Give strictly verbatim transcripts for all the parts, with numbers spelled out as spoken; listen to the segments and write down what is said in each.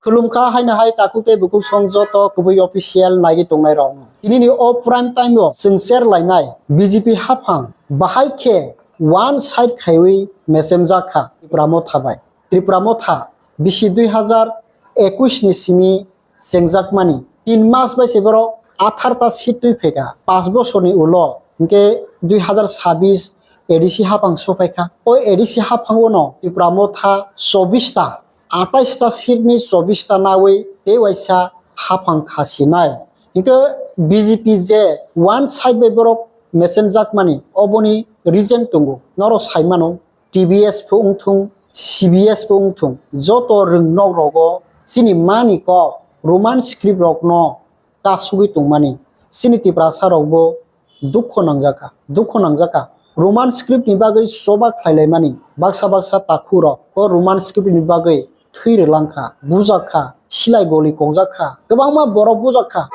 Khulumkha haino hai takhuk tei bukhuk song joto kubui official naigwi tongnai rok. Tinini o prime time o chwng cher lainai B J P haphang bahai khe one side khaiwi mechemjak kha Tipra Motha bai. Tipra Motha bisi dui hazar ekush ni simi chengjakmani tin mas bai se borok atharta seat twi phaikha, paanch bosorni ulo hinkhe dui hazar sabis A D C haphang sophaikha. O A D C haphango no Tipra Motha chobista, atais ta seat ni chobista nawi tei waisa haphang khasinai. Hinkhe B J P je one side bai borok mechenjakmani oboni reason tongo, norok saimano. T B S pho wngthung, C B S pho wngthung, joto rwngnok rogo chini mani kok Roman script rokno kasugwi tongmani chini Tiprasa rokbo dukho nangjaka, dukho nangjaka. Roman script ni bagwi choba khlailaimani baksa baksa takhuk rok o Roman script ni bagwi thwi rwlangkha, bujakha, silai goli kokjakha, kwbangma borok bujakha.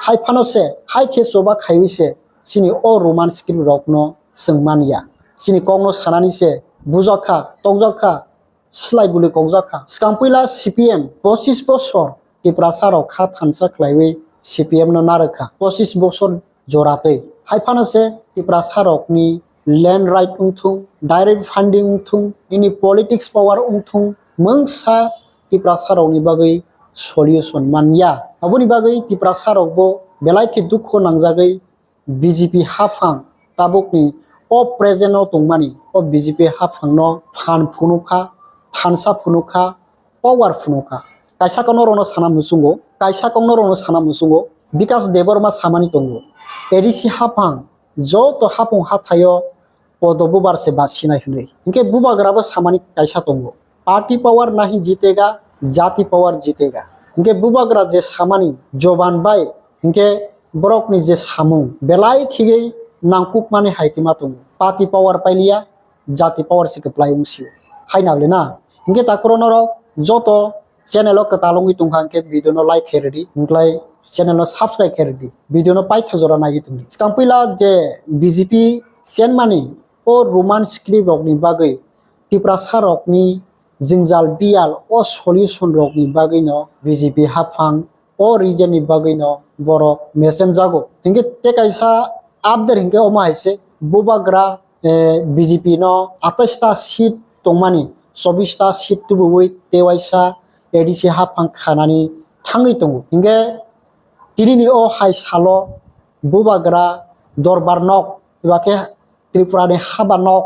Hai phano se, hai khe choba khaiwi se chini o Roman script rokno chwng manya. Chini kokno sanani se bujakha, tokjakha, slai guli kokjakha. Swkang puila C P M pochis bosor Tiprasa rok kha thansa khlaiwi C P M no narwkha. Pochis bosor joratwi. Hai phano se Tiprasa rokni land right wngthung, direct funding wngthung, nini politics power wngthung, mungsa Tiprasa rokni bagwi solution manya. Aboni bagwi Tiprasa rokbo belai khe dukho nangjagwi B J P haphang tabukni o present o tongmani o B J P haphangno phan phunukha, thansa phunukha, power phunukha. Kaisa kokno rono sana muchungo, kaisa kokno rono sana muchungo, Bikas Debbarma samani tongo. A D C haphang joto hapung hathaio podo bubar se ba sinai hwnwi. Hinkhe bubagrabo samani kaisa tongo, "Party power nahi jitega, jati power jitega." Hinkhe bubagra je samani joban bai hinkhe borokni je samung belai khigwi nangkukmani hai khe ma tongo. Party power pailiya, jati power se kwplai wngsio. Hai nable na? Hinkhe takoro norok joto channel o kwtal wngwi tongkha hinkhe video no like khe rwdi, hinklai channel no subscribe khe rwdi, video no paitha jora naiwi tongdi. Swkang puila je B J P chenmani o Roman script rokni bagwi Tiprasa rokni jwngjal biyal o solution rokni bagwi no B J P haphang o region ni bagwi no borok mechem jago. Hinkhe tei kaisa update hinkhe omo hai se bubagra, eh, B J P no atais ta seat tongmani chobis ta seat tubuwi tei waisa A D C haphang khanani thangwi tongo. Hinkhe tinini o hai salo bubagra dorbar nok eba khe Tripura ni haba nok,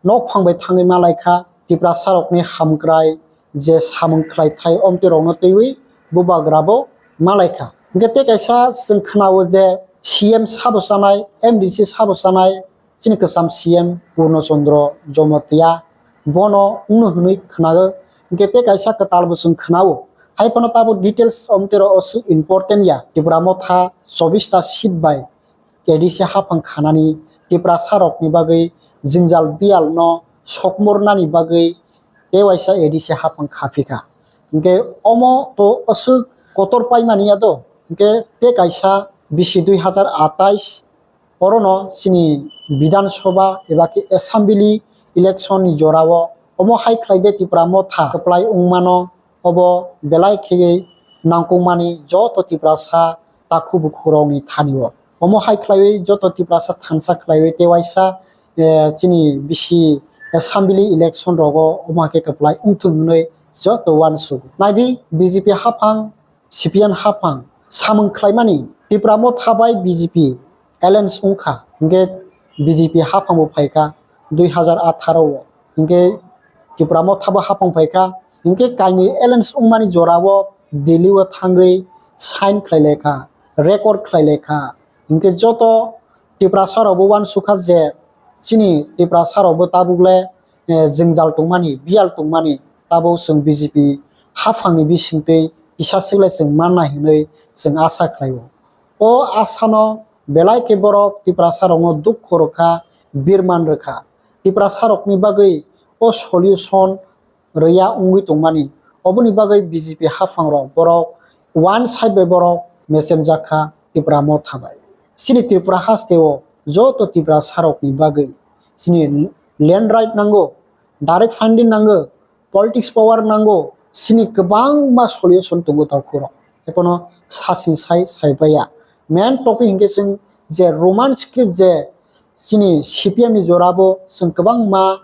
nok phang bai thangwi malaikha, Tiprasa rokni hamkrai je samung khlaithai omtwi rokno twiwi bubagra bo malaikha. Hinkhe tei kaisa chwng khnao je C M sabo chanai, M D C sabo chanai, chini kwcham C M Purno Chandra Jamatia bono wngno hwnwi khnago. Hinkhe tei kaisa kwtal bo chwng khnao. Hai phano tabuk details omtwi rok aswk important ya. Tipra Motha chobis ta seat bai A D C haphang khanani Tiprasa rokni bagwi jwngjal biyal no sokmornani bagwi tei waisa A D C haphang khaphikha. Hinkhe omo to aswk kotor paimani ya do. Hinkhe tei kaisa bisi dui hazar atais orono chini Bidhan Sabha eba khe Assembly election ni jorao omo hai khlai de Tipra Motha kwplai wngmano. Obo belai khegwi nangkukmani joto Tiprasa takhuk bukhuk rokni thani o. Omo hai khlaiwi joto Tiprasa thansa khlaiwi tei waisa, eh, chini bisi assembly election rogo omo hai khe kwplai wngthung hwnwi joto uansuk. Naidi B J P haphang, C P M haphang samung khlaimani Tipra Motha bai B J P alliance wngkha, hinkhe B J P haphang bo phaikha dui hazar atharo o, hinkhe Tipra Motha bo haphang phaikha, hinkhe kainwi alliance wngmani jorao Delhi o thangwi sign khlai laikha, record khlai laikha, hinkhe joto Tiprasa rok bo uansukha je chini Tiprasa rok bo tabuk le, eh, jwngjal tongmani, biyal tongmani, tabuk chwng B J P haphangni bisingtwi kisa swk lai chwng mannai hwnwi chwng asa khlaio. O asano belai khe borok Tiprasa rokno dukhu rwkha, birman rwkha. Tiprasa rokni bagwi o solution rwya wngwi tongmani, oboni bagwi B J P haphang rok borok one side bai borok mechem jakha Tipra Motha bai. Chini Tripura haste o joto Tiprasa rokni bagwi chini land right nango, direct funding nango, politics power nango, chini kwbangma solution tongo takhurok. Haiphano sasini sai sai paiya. Main topic hinkhe chwng je Roman script je chini C P M ni jorabo chwng kwbangma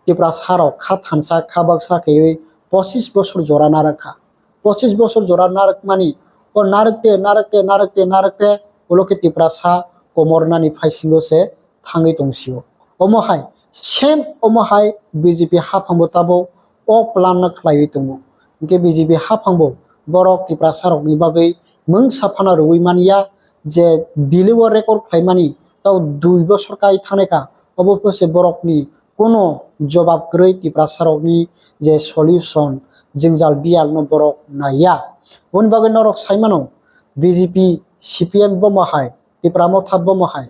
Tiprasa rok kha thansa kha baksa khaiwi pochis bosor jora narwkha. Pochis bosor jora narwkmani, o narwkte, narwkte, narwkte, narwkte, ulo khe Tiprasa komornani phaisingo se thangwi tongsio. Omo hai, same omo hai B J P haphangbo tabuk o plan no khlaiwi tongo. Hinkhe B J P haphangbo borok Tiprasa rokni bagwi mungsa phano rwui manya je Delhi o record khlaimani tau dui bosor kai thangnai kha, obo se borokni kono jobab kwrwi Tiprasa rokni je solution jwngjal biyal no borok naiya. Oboni bagwi norok saimano B J P, C P M bomo hai, Tipra Motha bomo hai,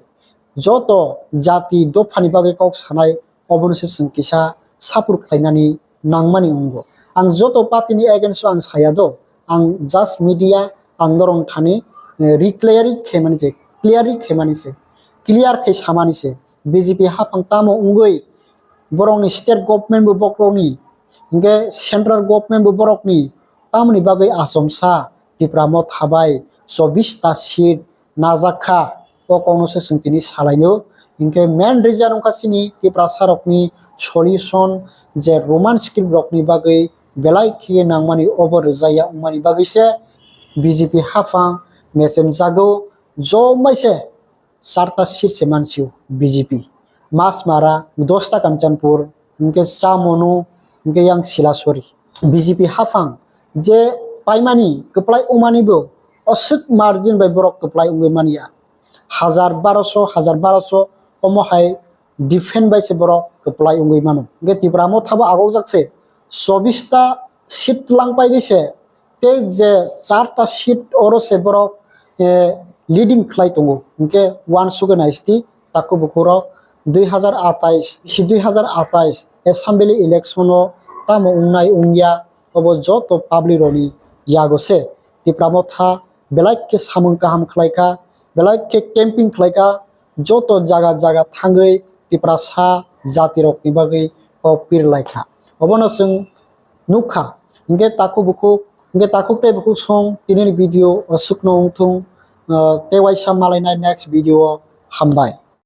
joto jati dophani bagwi kok sanai obono se chwng kisa support khlainani nangmani wngo. Ang joto party ni against o ang saya do, ang just media ang norok thani, eh, reclear khaimani se, clear khaimani se, clear khai samani se. B J P haphang tamo wngwi borokni state government bo bokrokni, hinkhe central government bo borokni, tamoni bagwi achomsa Tipra Motha bai chobbish ta seat najak kha, o kokno se chwng tini salaino. Hinkhe main reason wngkha chini Tiprasa rokni solution je Roman script rokni bagwi belai khe nangmani obo rwjaya wngmani bagwi se B J P haphang mechem jago, jomai se charta seat se mansio B J P. Masmara, dosta Kanchanpur, hinkhe Chamonu, hinkhe yang Silasori. B J P haphang je paimani kwplai wngmani bo oswk margin bai borok kwplai wngwi manya. Hajar baroso, hajar baroso omo hai defend bai se borok kwplai wngwi mano. Hinkhe Tipra Motha bo agokjak se chobbish ta seat lang paigwi se tei je charta seat oro se borok, eh, leading khlai tongo. Hinkhe uansugwi naisdi takhuk bukhuk rok dui hajar atais, si dui hajar atais assembly election o tamo wngnai wngya, obo joto public rokni yago se. Tipra Motha belai khe samung kaham khlai kha, belai khe camping khlai kha, joto jaga jaga thangwi Tiprasa jati rokni bagwi kok pir lai kha. Obono chwng nukha. Hinkhe takhuk bukhuk, hinkhe takhuk tei bukhuk song tinini video o sukno wngthung, uh, tei waisa malainai next video o. Hambai.